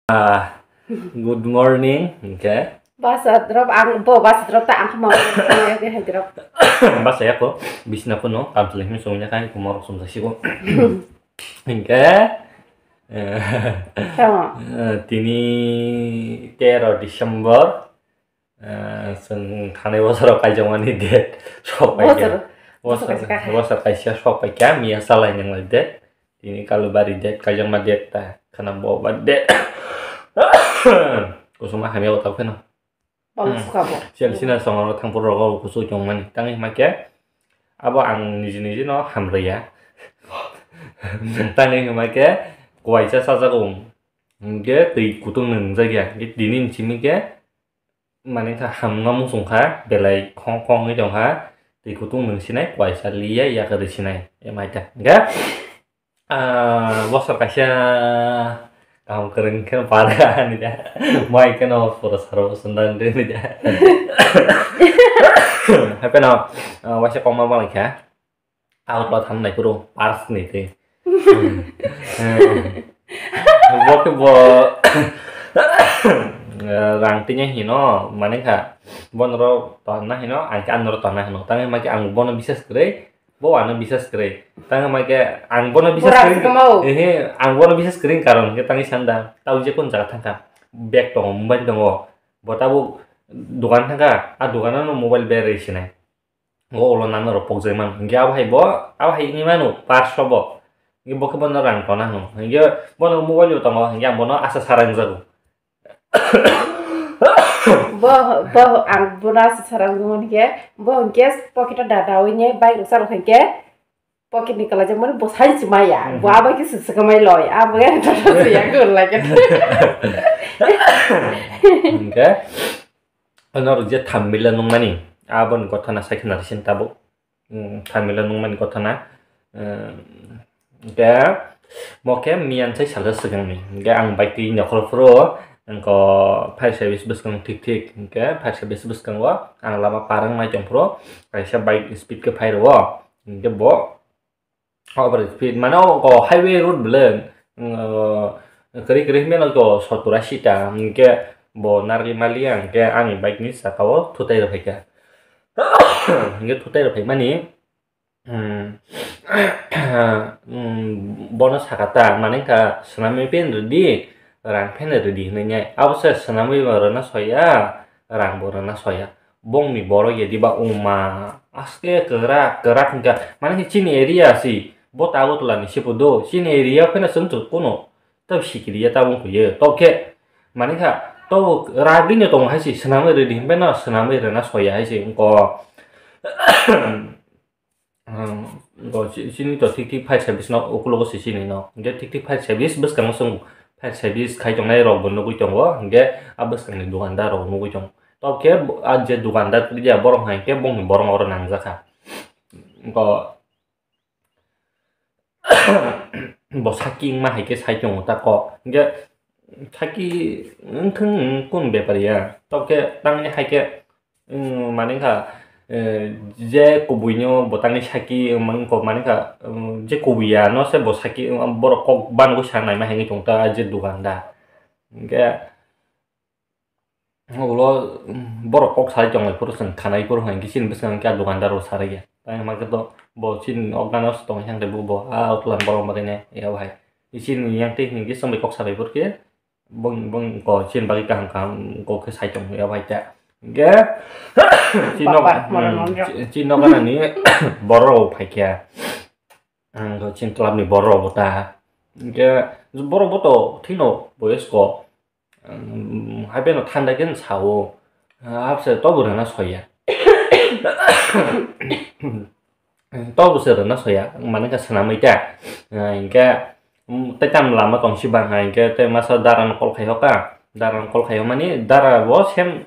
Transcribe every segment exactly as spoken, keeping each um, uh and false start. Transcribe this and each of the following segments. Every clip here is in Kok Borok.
Ah, good morning, hingke. Basa drop ang, bo basa drop ta ang kama, ya ke hai drop. Basa ya ko, bisna ko no, kam tele himi song ya kai, ko morok song sa si ko. Hingke, eh, Tamo. Eh, tini tero December, eh, song thanai bosoro kaijakmani date sok pai kha. Bosor, bosor Bosor, kaisa kha. Bosor kaisa sok pai kha, miya salai nang lai date. Tini kalu bari date, kaijakma date ta, khana bo ba date. Kusuma hamya o ta pheno. Bang Hmm. suka bo. Sial sina songo thangpur rogo kusu chong mani. Tangi hima khe, abo ang niji niji no hamraya. Tangi hima khe, kuaisa sajak um. Hingke twi kutung nung jakya. Hingke tini ni simi khe, mani kha hamma muchung kha, belai khong khong wngwi tong kha. Twi kutung nung sinai, kuaisa liya, yakarwi sinai. Emaita. Hingke, Ah, bosor kaisa kaham kwrwng khe parkha ani da. Mai kheno pura saro bosong dan de ni da. Hape no, ah, waisa kokma malai kha. Out lo tham nai kuru pars ni te. Bo khe bo, eh, rang tinya hino, mane kha. Bono ro tonna hino, ang khe anno ro tonna hino. Tangwi ma khe ang bono bisas kwrwi. Bo ano bisas kwrwi. Tang ma khe ang bono bisas Burak kwrwi. Sikamo. Ehe, ang bono bisas kwrwi karon khe tangwi sanda. Tau je kun jaga thangkha. Bag tongo, mobile tongo. Bo tabuk dogan thangkha. A dogan ano mobile berwi sinai. Go ulo nana rok pokjai man. Hingke abo hai bo, abo hai wngwi mano, pars o bo. Hingke bo khe bono rang tona hino. Hingke bono mobile bo tongo. Hingke ang bono asa sara wngjago. Bo, bo, ang bono asa sara wngmani khe, bo hwnkhe pocket o dadawi ne bike rwchar hwnkhe pocket ni kwlaijak mani bo sai chimaya. Mhm. Bo abo khe swk swk mai loi, abo khe dada swk ya kwrwng lai khe. Hwnkhe, ano rwjak thammila nungmani, aboni gotha na sai khna rwsin tabuk. Mm, thammila nungmani gotha na. Eh, hingke mo khe miyan sai salsa swkangni. Hingke ang bike twi nokhor phuru, hingke fire service bwskang thik thik. Hingke fire service bwskango ang lama par wng nai tong phuru, kaisa bike speed khe phai rwo. Hingke bo over speed, mane o highway road bwle, mm, kwrwi kwrwi himya no to sottur ashi ta, hingke bo narwgwi maliya, hingke ani bike ni saka o thutai rw phaikha. Hingke thutai rw phaimani, Hmm. Hmm, bono saka ta, mane wngkha, swnamwi phen rwdi, rang phen rwdi hwnwi nai. Abo se swnamwi bo rwna soya, rang bo rwna soya. Bongni borok ya diba wngma, aske kwrak, kwrak wngkha. Mane khe chini area si, bo ta Agartala ni se phudo, chini area pheno chwng chwng kuno, tei sikiriya ta wng khuye. Tokhe, mane kha, to ragwi no tongo hai se, swnamwi rwdi hwnbai no, swnamwi rwna soya hai se wngkha. Hmm, bo chi-, chini to thik thik fire service no ukulogo se chini no. Hingke thik thik fire service bwskango chwng fire service khai tongnai rok bo nugwi tongo. Hingke a bwskangni dukandar rok nugwi tongo. Tokhe bo, a je dukandar ya borok hai khe bongni borok oro nangjakha. Bo bo saki wngma hai khe sai tongo ta kok. Hingke saki wngthung kun bepari ya. Tokhe tangni hai khe Wng, mane wngkha, eh, je kubui no bo tangwi saki, wng, wng kok mane wngkha, wng, je kubui ya no se bo saki, wng, borok kok banogwi sa naima hinwi tong ta je dukandar. Hingke ulo, wng, borok kok sai tong lai phuru chwng khanai phuru hwnwi khe chini bwskango khe a dukandar bo sa rwya. Tei hwnba khe to bo chini o gana se tong yang tei bo, bo a utlan borok bagwi nai ya bo hai. Chini yang tei hwnwi khe chwng bai kok sa bai phuru khe Bung, bung ko chini bagwi kaham kaham ko khe sai tong ya bai ta. Hingke chini nok, Bapa, mora hmm, nonjak. Chi-, chini nok ganani borok rok phai khe. Ang ko chini club ni borok rok bo ta. Hingke borok bo to thino boyos ko. Hmm, hai beno thanda khe sao. Hapse to bo rana soya. Tobose rwna soya, mane khe swnamwi ta. Hingke, mm, tei tam lama tong si bang hai, hingke tei masa dara no call khai hoka. Dara no call khai mani, dara bo sem,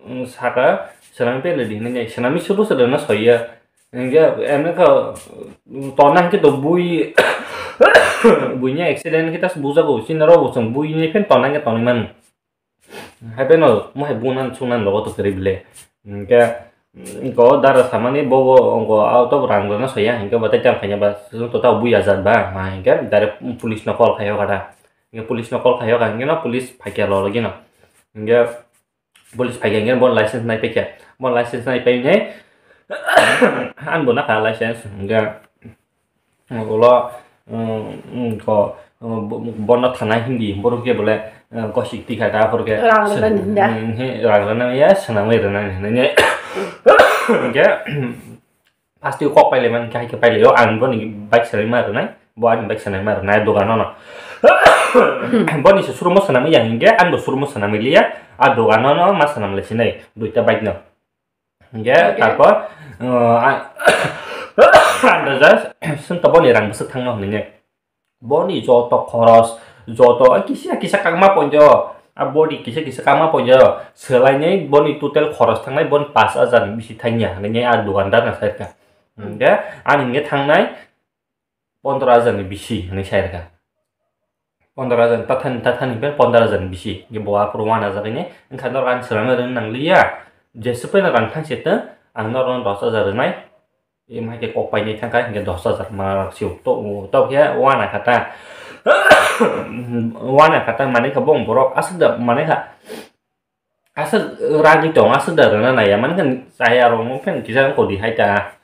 mm, saka, swnamwi pele di hinui, swnamwi se bose rwna soya. Hingke, emne kha, mm, tona hingke to bui, buini accident hingke tas bujago, chini rok bo chwng buini phen tona hingke tonwi mano. Hai beno mo hai bunan sungnan logo to kwrwi bile. Hingke, mm, ko dara samani bo, bo, ko auto rang rwna soya, hingke bo tei tam khaina ba, to ta buya jat ba, ma hingke direct police no call khaio kada. Hingke police no call khaio ka, hingke no police phaikya lo logino. Hingke police phaikya hingke bon license nai paikya. Bon license nai painai. An bo nakha license, hingke ulo, um, um, ko, um, bo-, bono thana hindi, borok ke bole, um, kosik tikha ta, aphor ke Rang rwna hindi da? Hmm, he, rang rwna ya, swnamwi rwna hindi. Hingke, Plastic kok pailai man, kahai khe pailai o, ang boni bike sanai ma rwnai, bo ani bike sanai ma rwnai, dogan no. Boni se showroom o sanamwi yang hingke, ang bo showroom o sanamwi liya, a dogan no ma sanam lai sinai, duita bike no. Hingke, Okay. Tarpor, uh, a-, ang da just, sing to boni rang bwswk thang no hinwi. Boni joto khoros, joto, a kisa kisa kangma ponjo, a body kisa kisa kangma ponjo, swlainai boni total khoros thangnai boni pash hajar ni bisi thangya, hinwi a dukandar no sai rwkha. Hmm. Hingke ani hingke thangnai pondro hajar ni bisi hinwi sai rwkha. Pondro hajar, tathani, tathani pen pondro hajar ni bisi, hingke bo aphuru wana jagwi ni, wngkha norok ani swrangno rwna nangliya, jeswk phano rang thang se tong, ang norokno dos hajar rwnai. Em hai khe kok painai thang kha, hingke dos hajar ma rok sio. To, to khe wana kha ta. Wana kha ta, manwi kha bong borok aswk da, manwi kha. Aswk ragwi tong, aswk da rwna naiya. Manwi kha chaya rok no phen kisa kodi hai ta.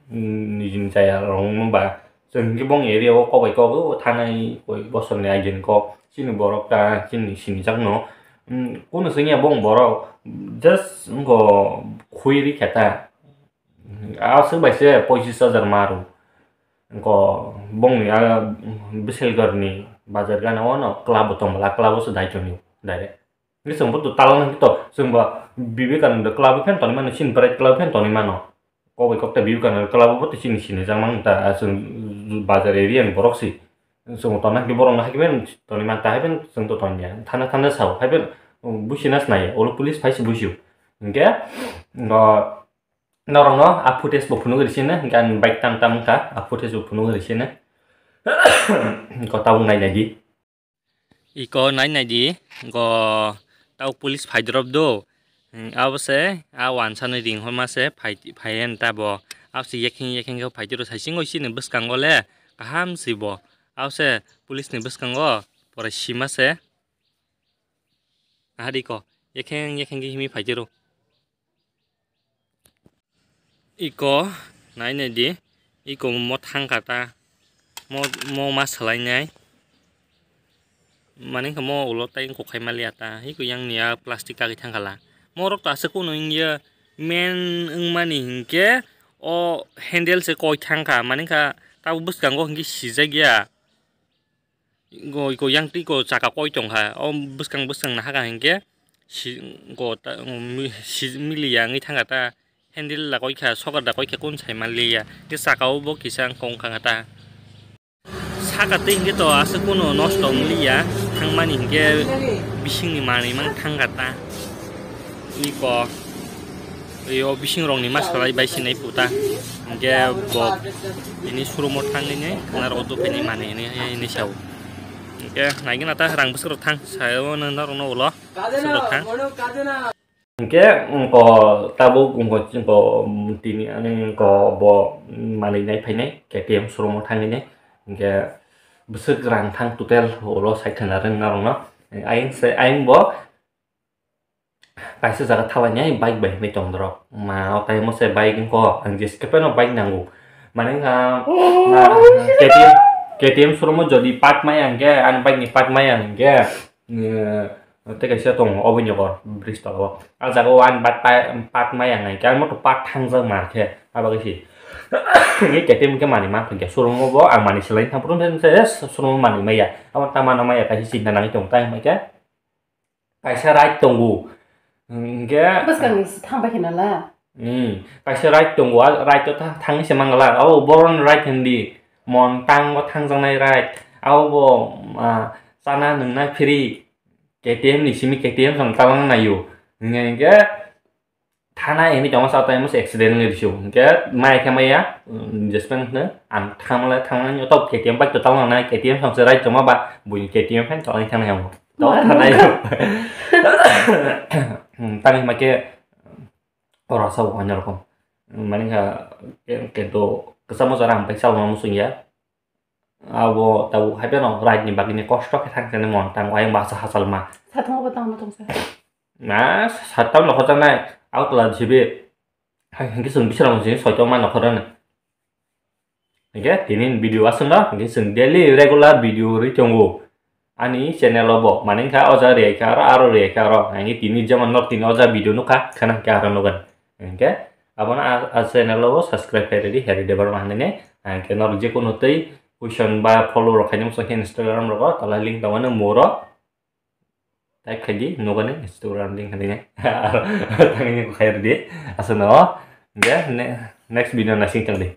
Nijini chaya rok no ba. Chwng hingke bong area o kok bai kok, o thanai koi bosor ni agini kok. Chini borok ta, chini sinijak no. Kunu swngya bong borok. Just wngkho khui ri kha ta. Aswk bai se pochis hajar ma rw. Wngkho bongni a Biselgorni bazar gana o no club bo tong bwla, club o se dai tong direct. Hingke chwng bo to talangna hingke to chwng bo Vivekananda club o phan tonwi mano, chini Pride club o phan tonwi mano. Kok bai kok ta Vivekananda club o bo to chini sinijak mang ta, a chwng bazar area ni borok si. Chwng bo tongna hingke borok no hai khe phan tonwi man ta, hai phan chwng to tongya. Thana thana sao, hai phan busi na sinai, olo police phai se busi o. Hingke, o, Norokno a footage bo phunugwi rwsino, hingke ani bike tam tam wngkha, a footage bo phunugwi rwsino. Ko tabuk nai nai di. Iko nai nai di, go tabuk police phai drop do. Hmm, abo se a wansa ni ring homa se phai, phai en ta bo. Abo se yekheng yekheng khe phai tiro, sai singoi chini bwskango le kaham si bo. Abo se police ni bwskango pore sima se. Ahadi ko yekheng yekheng khe himi phai tiro. Iko nai nai di, iko mo thang kha ta, mo, mo ma swlai nai, mani kha mo ulo tai wngkok khai mali ya ta, iko yang ni a plastic kagwi thang kha la, mo rok ta aswk kunu wngya, men wngmani hinkhe o handle se koi thang kha, mani kha tabuk bwskango hinkhe sijak ya. Go, go yang twi ko chaka koi tong kha. O bwskang, bwskang nahakha hinkhe si, go ta, mi, si, miliya wngwi thang kha ta. Handle da koi kha, sogar da koi kha, kun sai manliya. Khe saka o bo kisa wng kong kha ta. Saka twi hinkhe to aswk kunu nosto wng liya. Thangmani hinkhe bisingni manwi mang thang kha ta. Iko, io bising rokni ma salai bai sinai puta. Hinkhe bo ini showroom o thangwi nai khwna rok dukhaini manwi hinwi, hinwi sao. Hinkhe naigwna ta rang bwswk rok thang sao norokno ulo bwswk rok thang. Hinkhe wngkho tabuk wngkho, wngkho tini ani wngkho bo manwi nai phainai K T M showroom o thangwi nai. Hinkhe bwswk rang thang total ulo sai khwna rwng norokno. Ayang se, ayang bo kaisa jaga thalainai bike bai hinwi tongdorok. Ma, o tai mo se bike wngkho, ang jeske phano bike nango. Mane wngkha, ma, K T M, K T M showroom o jodi part maya hwnkhe, ani bike ni part maya hwnkhe, eh, tei kaisa tongo, oboni nokor, bridge tola o. A jaga o ani bike pa-, part maya hwnkhe, ani moto part thangjak mar khe, abo khe si. Hwnkhe K T M khe manwi ma phai khe, showroom o bo ang manwi swlai thang phuru, showroom o manwi maya. Abo ta mano maya, kaisa chinta nangwi tongo, tai hwnkhe. Kaisa ride tongo. Hingke bwskangni se thang bai khe nala. Hmm, kaisa ride tongo, a ride o tha-, thangwi se mangala. Abo boron ride hindi. Mon tango thangjaknai ride. Abo bo, ah, chana nungna free. K T M ni simi K T M song talangna naio. Hingke, hingke, Thana hini tongma sa tai masa accident wngwi rwsio. Hingke maya khe maya, um, jespen hwno ang thangmale thangmani oto K T M bike to talnai, K T M songse rai tongma ba buini K T M phan talnai thangna yango. To thana yo. Hmm, tangwi ma khe oro sa bo hanya rokom. Mani kha ke, ke to kesa mo jara ang bike sa mo musung ya. Abo tabuk hai phano raini bagwini kosto khe thang thani mon tango ayang baksa hachalma. Satung obo tangma tongsa. Na satam nokhorjaknai, ang tola jibe. Hai hingke chwng bisrang sini soito ma nokhorani. Hingke tini video aswkno hingke chwng daily regular video rwi tongo. Ani channel o bo mani kha oja riyai kha aro aro riyai kha aro. Hingke tini jemon nok tini oja video nukha khana hingke aro nukgani. Hingke abono a channel o bo subscribe khairidi Harry Debbarma hinwi. Hingke nok jekono tei question ba follow rok khaini muchung khe Instagram rogo tola link tongmani moro. Type khaidi nukgani Instagram link hinwi. Tangni khairidi aswkno. Hingke next video naising tongdi.